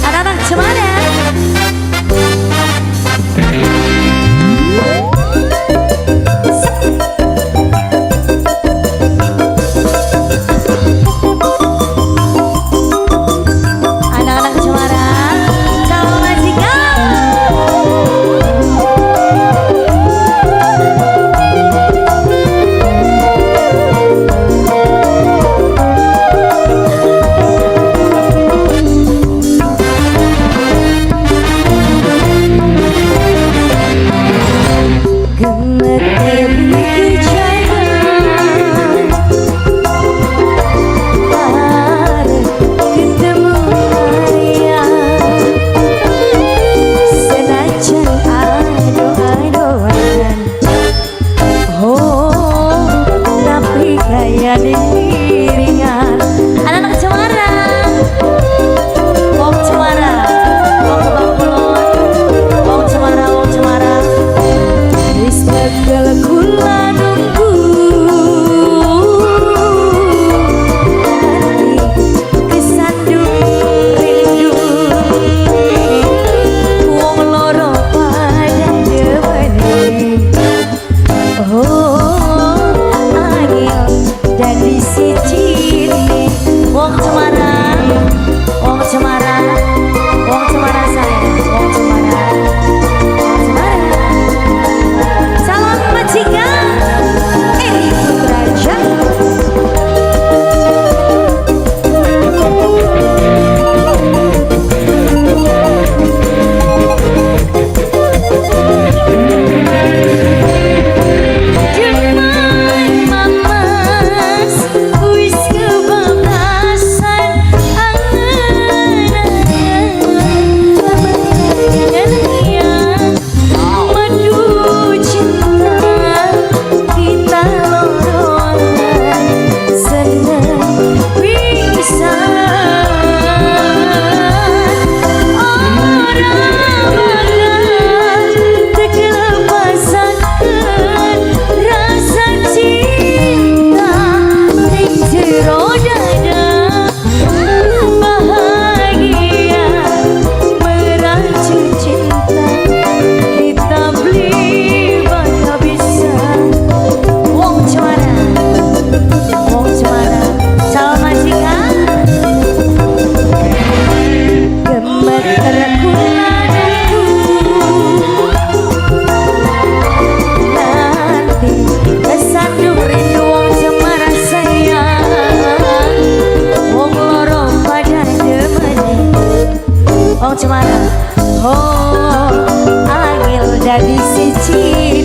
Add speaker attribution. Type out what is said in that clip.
Speaker 1: Anak-anak cemana? Anak-anak cemara, calon majikan. Gemeter bicara bareng ketemu ayah, senajan ado-adoan, oh tapi kaya piringan. Anak-anak cemara, wong cemara, wong kebang kulon, wong cemara, wong cemara. Wis gagal kula nunggu, hati kesandung rindu, wong loro pada demene. Oh angel dadi siji. Wong cemara, wong cemara, wong cemara saya, wong cemara, wong cemara. Calon majikan Eri Putra Jaya. Demen mamas wis kebablasan angen-angen madu cinta kita loroan seneng pisan, ora bakal tekelepasaken rasa cinta ning jero dada, bahagia merajut cinta kita beli bakal bisa. Wong cemara, wong cemara, calon majikan. Gemeter kula nunggu, nanti kesandung rindu wong cemara sayang, wong loro pada demene. Wong cemara, oh angel dadi siji.